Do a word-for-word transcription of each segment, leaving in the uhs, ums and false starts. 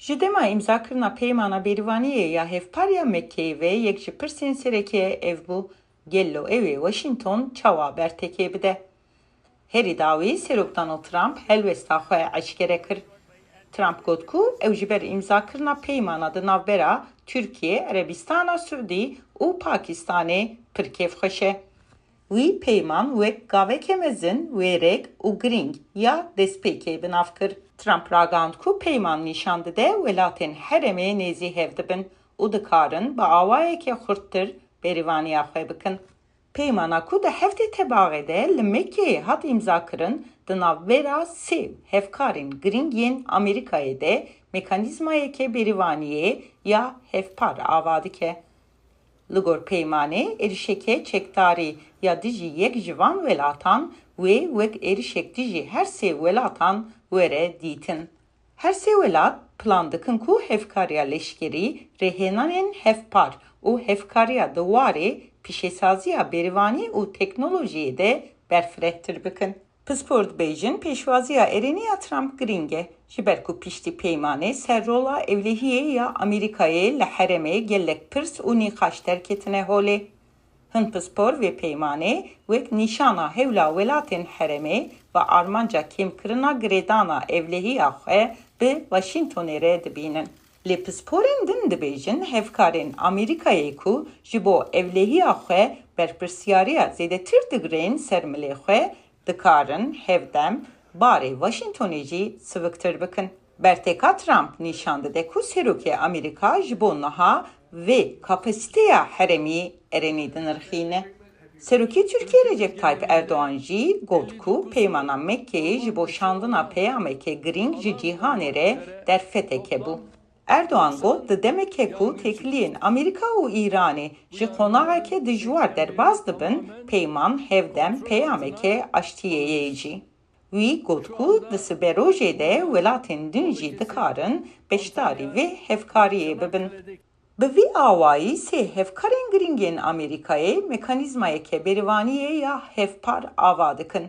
Ji dema îmzakirina peymana bêrivaniyê ya hevpar ya Mekkeyê ve yek ji pirsên sereke ev bû, gelo ew ê Washington çawa bertekê bide? Herî dawî Serok Donald Trump helwesta xwe eşkere kir. Trump got ku ew ji ber îmzakirina peymana di navbera Tirkiye, Erebistana Siûdî û Pakistanê pir kêfxweş e. Wî peyman wek gaveke mezin, wêrek û girîng ya destpêkê bi nav kir. Trump ragihand ku peyman nîşan dide welatên herêmê nêzî hev dibin û dikarin bi awayeke xurttir berîvaniya xwe bikin. Peymana ku di heftê Tebaxê de li Mekkeyê hat îmzakirin, di navbera sê hevkarên girîng yên Amerîkayê de mekanîzmayeke berîvaniyê ya hevpar ava dike. Li gor peymanê, êrişeke çekdarî ya dijî yek ji van welatan wê wek êrişek dijî her sê welatan were dîtin. Her sê welat plan dikin ku hevkariya leşkerî, rêhênanên hevpar û hevkariya di warê pîşesaziya berîvanî û teknolojiyê de berfirehtir bikin. Pispor dibêjin pêşwaziya erênî ya Trump girîng e, ji ber ku piştî peymanê ser rola ewlehiyê ya Amerîkayê li herêmê gelek pirs û nîqaş derketine holê. Hin pispor vê peymanê wek nîşana hewla welatên herêmê ve armanca kêmkirina girêdana ewlehiya xwe bi Washingtonê re dibînin. Lê pisporên din dibêjin hevkarên Amerîkayê ku ji bo ewlehiya xwe berpirsiyariya zêdetir digirên ser milê xwe, dikarin hevdem barê Washingtonê jî siviktir bikin. Berteka Trump nîşan dide ku Serokê Amerîka ji bo niha vê kapasiteya herêmî erênî dinirxîne. Serokê Tirkiyê Recep Tayyip Erdogan jî got ku peymana Mekkeyê ji bo şandina peyameke girîng ji cîhanê re derfeteke bû. Erdogan got, di demeke ku têkiliyên Amerîka û Îranê ji qonaxeke dijwar derbas dibin, peyman hevdem peyameke aştiyê ye jî. Wî got ku di siberojê de welatên din jî dikarin beşdarî vê hevkariyê bibin. Bi vî awayî sê hevkarên girîng yên Amerîkayê mekanîzmayeke berîvaniyê ya hevpar ava dikin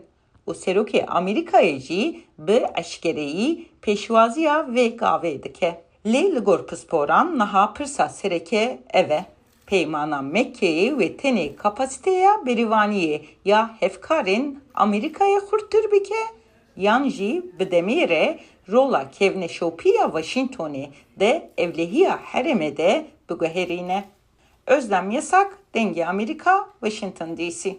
û Serokê Amerîkayê jî bi eşkereyî pêşwaziya vê gavê dike. Lê li gor pisporan niha pirsa sereke ev e, peymana Mekkeyê wê tenê kapasiteya berîvaniyê ya hevkarên Amerîkayê xurttir bike yan jî bi demê re rola kevneşopî ya Washingtonê di ewlehiya herêmê de biguherîne. Özlem Yasak, Dengê Amerîka, Washington D C.